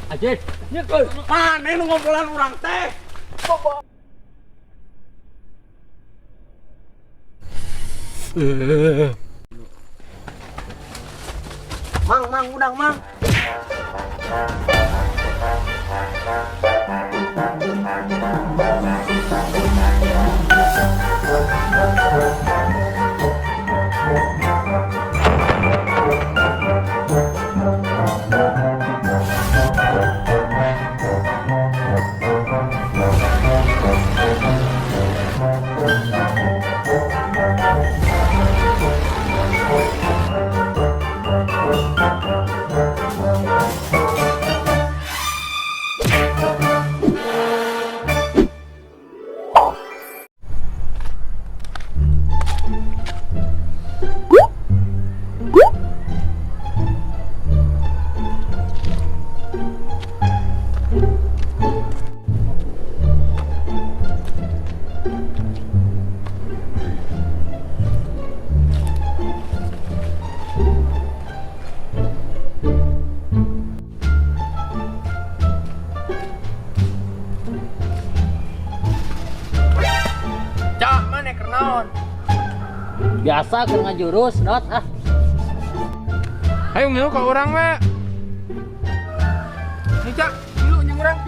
Anjir, nyekul. Maneh nu ngompolan urang teh. Mang, mang, udang, mang. Cak, maneh keur naon? Biasa keur ngajurus, Dot ah. Ayo ngilu ka urang we. Nih, Cak, ngilu jeung urang.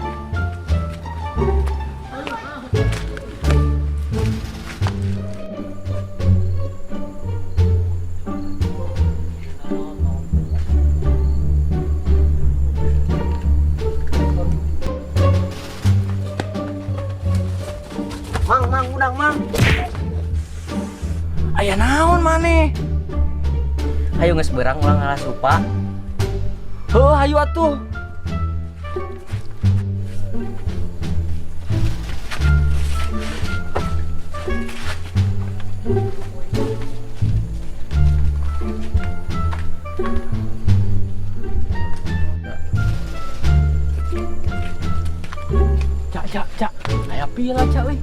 Mang, mang, udang, mang. Aya naon maneh? Hayu geus beurang ulah ngalah supa. Heuh, hayu atuh. Cak, cak, cak. Aya pila, cak euy.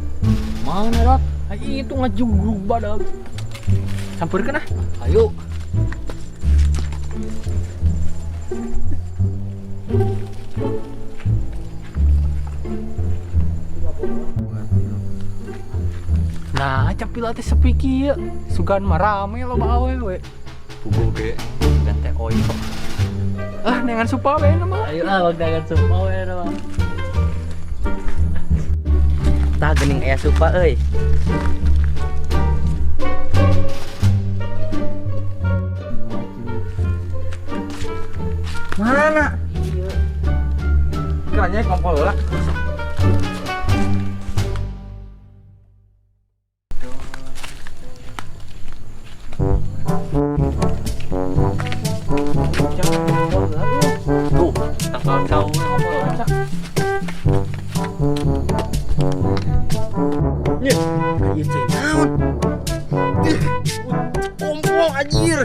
Mana, Dot? Ai itu ngajugrug badag. Sampeurkeun ah. Ayo. Nah, cak pila teh sepi kieu. Sugan mah rame loba awewe. Puguh ge sugan teh oyo. Ah, neangan supa we mah. Ayo ah, wag supa we mah. Tah geuning aya supa euy. Mana? Iya. Keranya kompol lah. Tuh, tangkal cau ngompol Cak. Nyeh, ieu cai naon? Ih, Kompol anjir.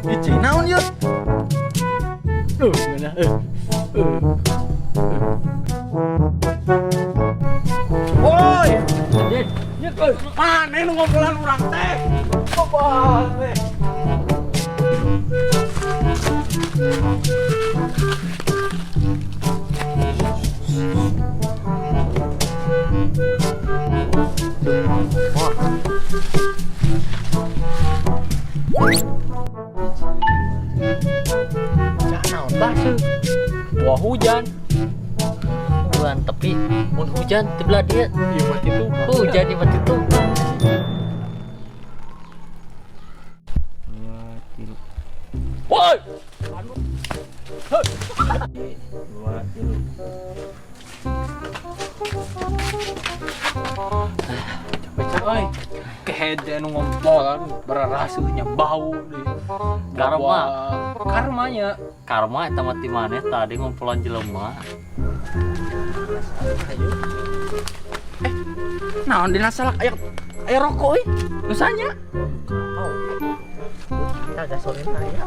Ieu cai naon ieu? Mana? Woi, Anjir, nyekul. Maneh nu ngompolan urang teh? Bobol we. Cak naon tah seuh? Wah hujan. Bulan tepi mun hujan ti belah dieu. Ieu mah kitu. Hujan di mah kitu. Woi. Capek euy. Kehede nu ngompol beraraseuhnya bau deui. Karma. Karmanya. Karma eta mah ti maneh tadi ngompolan jelema. Naon dina salak aya aya rokok euy. Nusanya. Oh. Kita gasolin aya.